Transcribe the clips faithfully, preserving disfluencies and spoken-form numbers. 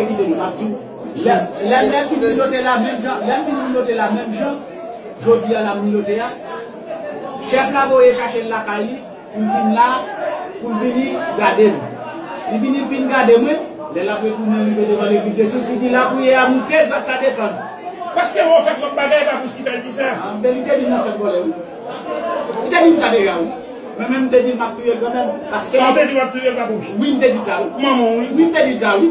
Kite nou, m ap di w. Lè, lè, lè m fin milote la menm jan, lè m fin milote la menm jan, jodi a l ap milote a. Chèf la voye chache l lakay li, pou l vin la, pou l vini gade m. Li vini fin gade mwen, lè l ap retounen rive devan legliz de Sousi, li lapriyè a moute, gras la desann. Paske w fè twòp bagay, pa plis ki fè l di sa. Ah, men li te di m nan fèt vòlè, wi. Li te di m sa deja, wi. Mwen menm, m te di l m ap touye l kanmenm. Paske. Ah, w te di w ap touye l, pa plis. Wi, m te di sa, wi. Manman w, wi. Wi, m te di sa, wi.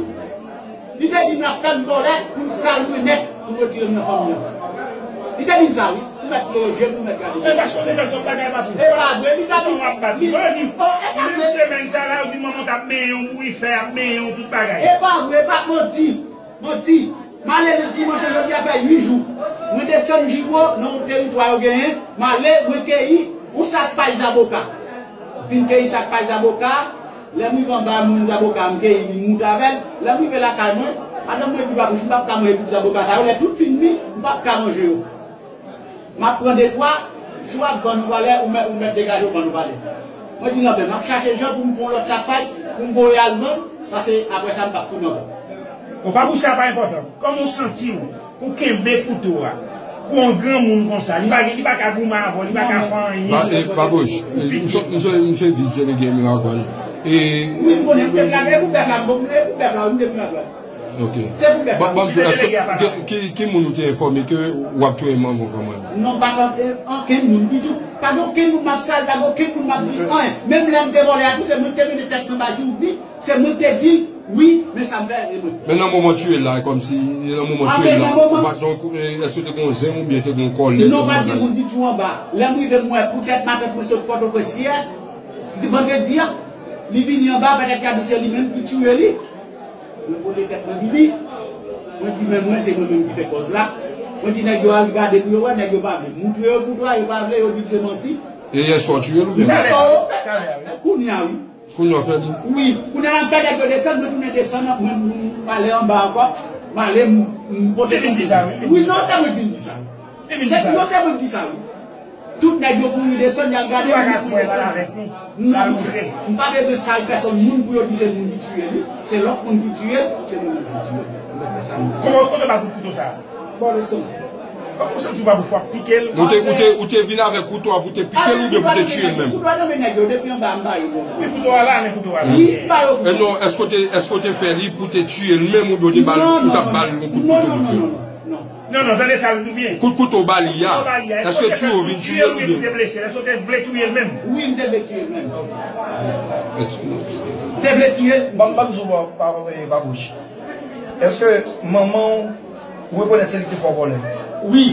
Li te di m l ap tann vòlè pou l sal mwen nèt, pou l retire m nan fanmi an. Li te di m sa, wi. Ou mèt leve je m, ou mèt gade. E paske w te fè twòp bagay, pa plis. E pa vre, li ta di. Ou ap bat li. Yo di, oh, e pa vre. Menm semèn sa la, yo di manman w t ap benyen w, bourifè ap benyen w, tout bagay. E pa vre, e pa manti. Manti. M ale dimanch lan, jodi a fè uit jou. Mwen desann Jibo nan yon teritwa yo genyen. M ale, mwen keyi yon sak pay zaboka. Fin keyi sak pay zaboka. Lè m rive anba, mwen zaboka, m keyi li, m moute avè l. Lè m rive lakay mwen, madanm mwen di, "Babouch, m p ap ka manje tout zaboka sa yo, lè tout fin mi, m p ap ka manje yo." M ap pran de twa, si w ap vann ou valè, ou mèt, ou mèt degaje w vann ou valè. Mwen di, "Lanmè, m ap chache jan pou m fè yon lòt sak pay, pou m voye al vann, paske apre sa, m p ap tounen ankò." Bon, pa pou sa pa enpòtan. Kòman w santi w pou kenbe kouto a pou yon granmoun konsa? Li pa gen, li pa ka goumen avè w, li pa ka fè anyen. Ba, e, Babouch, e, m se, m se, m se vis delege Mirakòl. E, wi, m konnen, m te plage, e pou bèf la, m te plage. Ok. Se pou bèf la. Ban m di w, èske, ki, ki, ki moun ou te enfòme ke w ap touye manman w kanmenm? Non, pa t ankenn moun ditou. Pa gen okenn moun m ap sal, pa gen okenn moun m ap di anyen. Menm lè m te vòlè a tou, se mwen ki te mete tèt mwen bay si ou di, se mwen ki te di l, wi, men sa m fè, e mwen. Men nan moman w touye l la, e kòmsi, nan moman w touye l la, ou pa t, donk, e, èske te gen yon zen oubyen te gen yon kòlè? Non, pa t gen moun ditou anba. Lè m rive, m wè poutèt matant mwen sot Pòtoprens yè, vandredi a, li vini anba, petèt y a di se li menm ki touye li. Mwen pote tèt mwen vini. Mwen di, "Men mwen, se mwen menm ki fè kòz la." Mwen di, "Nèg yo al gade pou yo wè, nèg yo pa vle." M montre yo kouto a, yo pa vle, yo di m se manti. E yèswa w touye l oubyen? Talè. Talè, wi. Kounye a, wi. Kounye a w fè l? Wi. Kounye a la, m fè nèg yo desann, mwen tounen desann, mwen, mwen, m ale anba ankò. M ale, m, m pote. Li vin di sa, wi. Wi, non, se mwen ki vin di sa. Se, non, se mwen ki di sa, wi. Tout nèg yo kouri desann, y al gade moun ki desann. Non, m pa bezwen sal pèsonn moun pou yo di se moun ki tiye li. Se lòt moun ki tiye l, se moun ki tiye l. M pa fè sa, non. Kòman, kòman w ba kout kouto sa a? Bò lestomak. Kòman w santi w pa pou fwa pike l? Ou te, ou te, ou te vin avèk kouto a pou te pike l oubyen pou te tiye l menm? Kouto a nan men nèg yo, depi anba a, m ba yo, bon. Wi, kouto a la, men kouto a la. Wi, m ba yo kouto. E non, èske w te, èske w te fè li pou te tiye l menm oubyen w te ba l, ou t ap ba l yon kout kouto pou tiye l? Non, non, non, non, non. Non, non, tande sa byen. Kout kouto w ba li a, èske w te vin tiye l oubyen? Èske w te vle tiye l oubyen w te blese l? Èske w te vle touye l menm? Wi, m te vle tiye l menm. M te vle tiye l. Ban m, ban m sou bò, pa, pa, pa, pa bouch. Èske manman w rekonèt se li ki te fè w vòlè? Wi.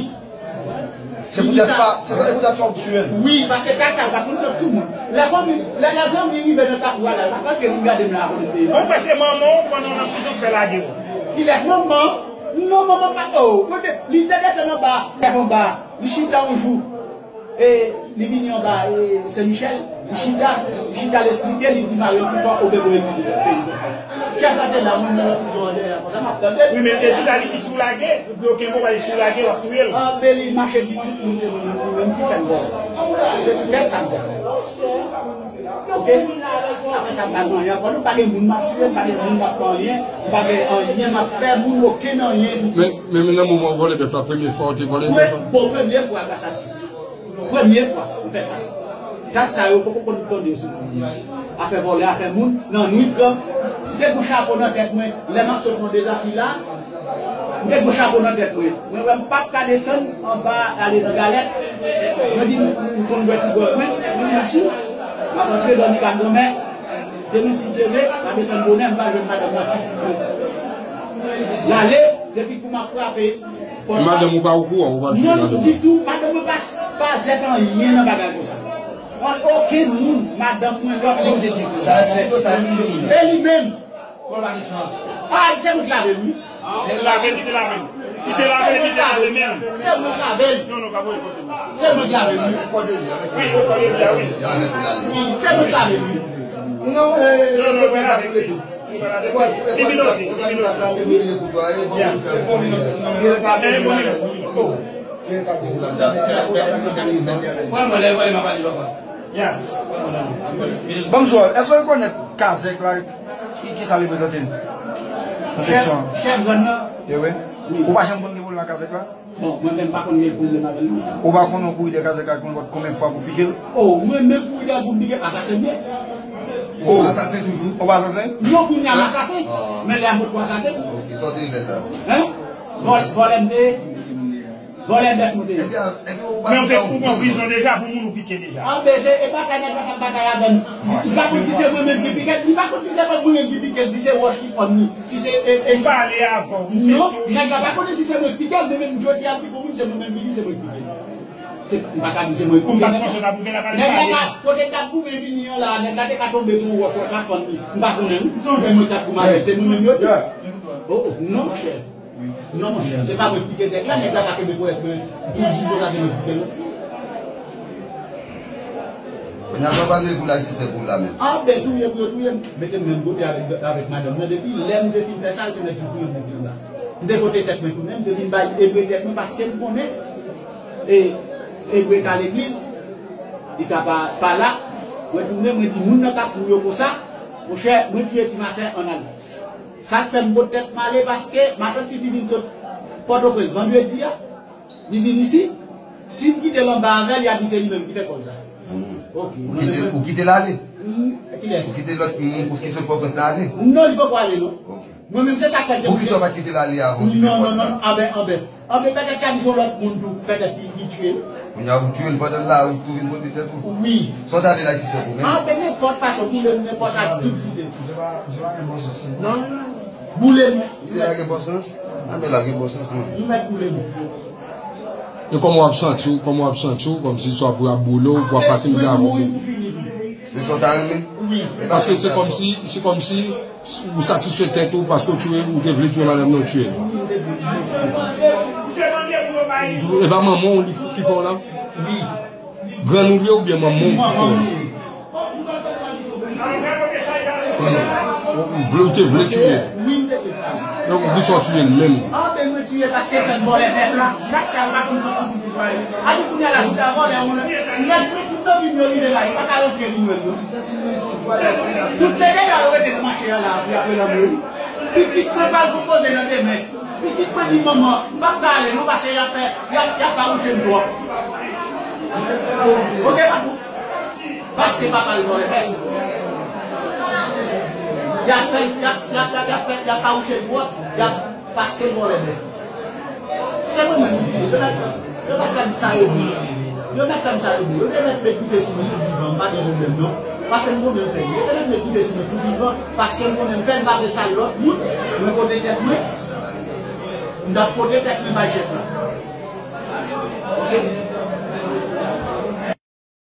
Se poutèt sa, se sa, se poutèt sa w tiye l? Wi, paske kay sa yo pa konn sot sou moun. Lè fanmi, lè, lè zanmi rive nan kafou a la, yo pa kanpe vin gade m la kote m te ye. Bon, paske manman w, pandan w nan prizon, fè lage w. Kilès manman? Non, manman pa, oh, mwen te, li te desann anba, lève anba, li chita yon jou. E, li vini anba, e, Sen Michèl, li chita, li chita, l esplike, li di mari l pou fè obe voye peyi konsa. Chèf la te la, mwen nan prizon an dèyè, konsa m ap tande. Wi, men te di sa, li di si w lage, pou yo kenbe w, pa di si w lage, w ap touye l. An, men li mache di tout moun, se mwen menm ki fè m vòlè. Se poutèt sa m fè sa. Oke? Apre sa, m pa gen anyen ankò. Nou pa gen moun m ap tiye, m pa gen moun m ap fè anyen, m pa gen anyen m ap fè moun, okenn anyen ditou. Men, men, men nan moman w vòlè bèf la, premye fwa w te vòlè bèf la? Bon, premye fwa, gras a Dye. Premye fwa, m fè sa. Tach sa yo, poko konn tande sou moun. Afè vòlè, afè moun, nan nwit lan, m te gon chapo nan tèt mwen, lè m ap sot nan Dezafil la, m te gon chapo nan tèt mwen. Mwen wè m p ap ka desann anba ale nan Galèt. Mwen di m, m konn bwè ti bwè mwen, mwen di m sou. M ap antre dòmi ka granmè. Demen si Dye vle, m a desann bonè, m pa jwenn madanm nan pitit mwen. L ale, depi kou m ap frape pòt la. Madanm ou pa okouran, ou pa tchwe madanm ou? Non, ditou, madanm mwen pa, pa zèt anyen nan bagay konsa. An okenn moun, madanm mwen, lòt moun, se Dye. Sa, sa, sa, sa, e li menm. Bon, pa desann. Ah, se mwen ki lave l, wi. Li lave, li te lave l. Li te lave l, li te lave l menm. Se mwen ki lave l. Non, non, pa voye kote mwen. Se mwen ki lave l, wi. Wi, yo kote l la, wi. Wi, se mwen ki lave l, wi. Non, eh, non, non, non, non. Li vin note, li vin note. Ya. Eh, bon, bon, bon. Pran mwen, lè vòlè, m ap pale lòt. Ya. Ban m sou, èske w rekonèt Kazèk la, ki, ki sa l reprezante? Nan seksyon an. Chèf zòn nan. E wi. Wi. Ou pa janm konn gen pwoblèm ak kazèk la? Bon, mwen menm pa konn gen pwoblèm avè l, non. Ou pa konnen kouri dèyè kazèk la konn konbyen fwa pou pike l? O, mwen menm kouri dèyè l pou m pike l, asasen m ye. O. Asasen toujou? Ou pa asasen? Non, kounye a m asasen. Ah. Men lè a m potko asasen. Ok, sa w te vle sa? Hein? Vòl-, vòlè m te ye. Vòlè bèf nou te ye. Epi, epi ou pa... Men ou te, ou pran prizon deja pou moun ou pike deja. Anben, se, e pa ka nèg la k ap batay avè m. Li pa konn si se mwen menm ki pike l, li pa konn si se mwen menm ki pike l, si se wòch ki fann li, si se, e, e... Ou pale avan, ou pike. Non, nèg la pa konnen si se mwen ki pike l, men menm jodi a, l pike yon moun, se mwen menm ki di se mwen ki pike l. Se, m pa ka di se mwen ki pike l. Nèg la ka, kote l t ap goumen vini an la, nèg la te ka tonbe sou yon wòch, wòch la fann li. M pa konnen, wi. Se yon mwen k t ap goumen avè l, se nou menm yo di. O, o, non, monchè. Non, monchè, se pa mwen ki pike nèg la, nèg la pa kenbe ponyèt mwen pou di konsa se mwen ki pike l, non. Kounye a, sa w pral mete pou lajistis fè pou ou la menm? Anben, touye pou yo touye m. Mete m menm kote avèk, avèk madanm nan. Depi lè m te fin fè sa, yo te mèt vin touye m nan vil la. M te pote tèt mwen tounen, m te vin bay Ebre tèt mwen paske m konnen, e, Ebre ka legliz, li ka pa, pa la. Mwen tounen, mwen di moun nan k ap fou yo konsa, monchè, mwen touye Ti Masè ann ale. Sa k fè m pot tèt m ale, paske matant Fifi vin sot Pòtoprens vandredi a, li vin isit. Si m kite l anba avè l, y a di se li menm ki fè kòz la. Hmm. Ok. Ou kite, ou kite l ale? Hmm, kilès? Ou kite lòt moun ki sot Pòtoprens la ale? Non, li poko ale, non. Ok. Mwen menm, se sa k fè m te... Poukisa w pa t kite l ale avan w kite pòt la? Non, non, non, anben, anben. Anben, petèt y a di se yon lòt moun tou, petèt ki, ki tiye l. Kounye a, ou tiye l pandan l la, ou tou vin pote tèt ou? Wi. Sa w ta vle lajistis fè pou ou menm? Anben, nenpòt fason, boule m nenpòt ak tout site. Non, non, non. Boule m. Se la gen bon sans? Anben, la gen bon sans, non. Ou mèt boule m. E kòman w ap santi w, kòman w ap santi w, kòmsi swa pou y ap boule w, pou w ap pase mizè avè w? Se sa w ta renmen? Wi. Paske se kòmsi, se kòmsi ou satisfè tèt ou paske w tiye, ou te vle tiye madanm nan, w tiye l. E pa manman w li f-, ki fè w la? Wi. Grann ou li ye oubyen manman w ki fè w la? Ou vle, ou te vle tiye l. Wi, m te vle sa. Donk, poukisa w tiye l menm? Anben, mwen tiye paske fè m vòlè bèf la. Gad sa, l pa konn soti pitit mwen. A di kounye a la, si w ta vòlè yon lè, lè tout zanmi m yo rive la, yo pa ka rantre vin jwenn nou. Tout se deja yo rete nan mache a la, apre, apre lanmò yo. Pitit mwen pral konpoze nan demen. Pitit mwen di manman, m p ap ka ale non, paske y ap fè, y ap, y ap fawouche m twòp. Ok, papou? Paske papa l vòlè bèf. Y ap fè, y ap, y ap, y ap, y ap fè, y ap fawouche l twòp. Y ap, paske l vòlè bèf. Se mwen menm ki di, yo mèt, yo mèt fè m sa yo vle. Yo mèt fè m sa yo vle. Yo te mèt met dife sou mwen tou vivan, m pa gen pwoblèm non. Paske m konnen m fè l. Yo te mèt met dife sou mwen tou vivan, paske m konnen m fè l, m pa vle sal lòt moun. Mwen pote tèt mwen. M t ap pote tèt mwen bay chèf la. Ok?